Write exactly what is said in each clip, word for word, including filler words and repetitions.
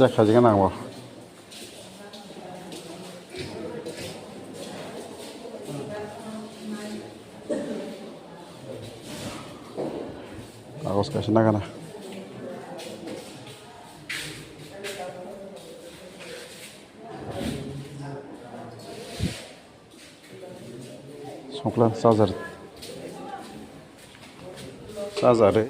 Check khaijak nang bo. Kagos kaisa nagana. Songkla charger. Charger.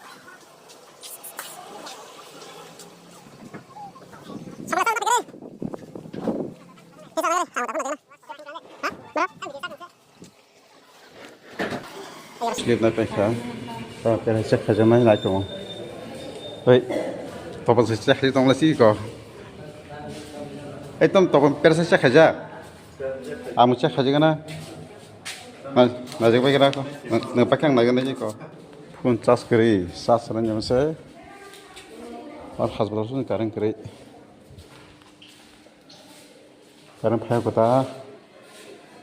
Slip na paikha. Ta pera check khajaknai nai tongo. Hei. Topon se check khaijak tongla si ko. Ei tom topon pera se check khaijak. Amo check khaijak na. Na, najak bai kira ko. Na, na pakhang najak nai ko. Phone charge kri, charge rang jam se. Ar hospital sun karang kri. Current phai kota.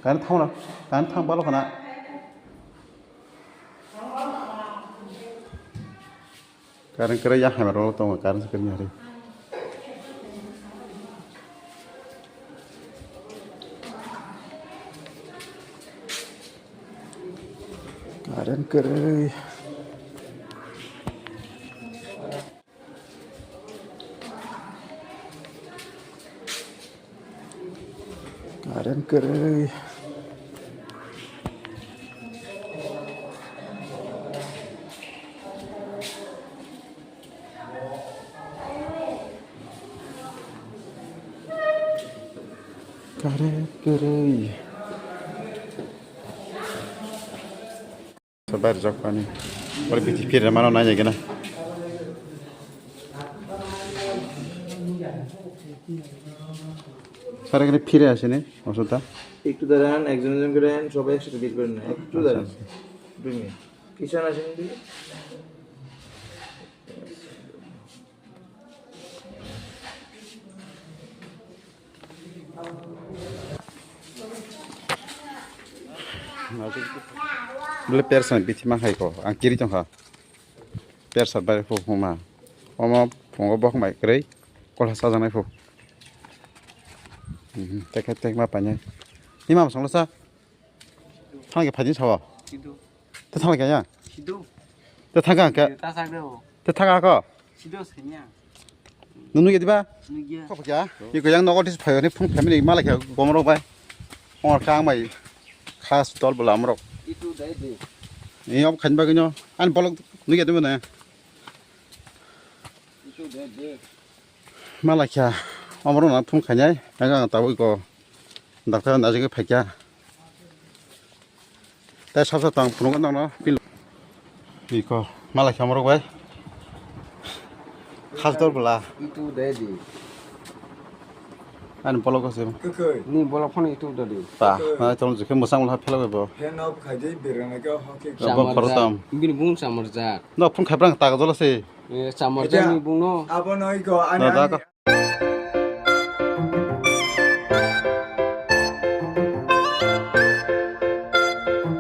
Current thang na. Current thang balo kana. Current kere ya hamar ro tongo current kere ya re. Current kere. Current kwrwi. Current kwrwi. Sa bai rijak pani. Oro bithi phir mano nai nai gana. Sara gani phire asini osuda. একটু দাঁড়ান, একজন একজন করে আন, সবাই একসাথে ডিল করেন না। একটু দাঁড়ান। দুই মিনিট। পিছনে আসেন দিদি। Bole persa ni bithi ma hai ko, ang kiri tong kha. Persa bai phu huma. Omo phungo bok mai kwrwi, kolha sajak nai phu. Mhm, tek tek ma painai. Ni ma songlo sa? Thang ke phajin sawa. Te thang ke ya? Te thang ka ke? Te thang ka ko? Nunu ke diba? Ko kya? Iko yang nogo dis phayo ni phung family mala kya gomro bai. Ongor kang bai. Khas tol bula amrok. Ni om khan bagino. An bolok nu ke diba na? Mala kya, omorok no phung khainai, ang ang tabuk ko doctor najagwi phaikya. Tai sab sab tang phunuk nang no pil. Iko mala kya omorok bai. Khas dor bwla. Itu dai di. Ani bolok ko se. Ni bolok phone itu dai di. Pa, na tong jikhe musang mula phela bai bo. Hand off khai di, birana ka hockey. Bo khorotam. Bini bung chamar jak. No phung khai brang ta jolo se. Chamar jak ni bung no. Abo noi ko ani.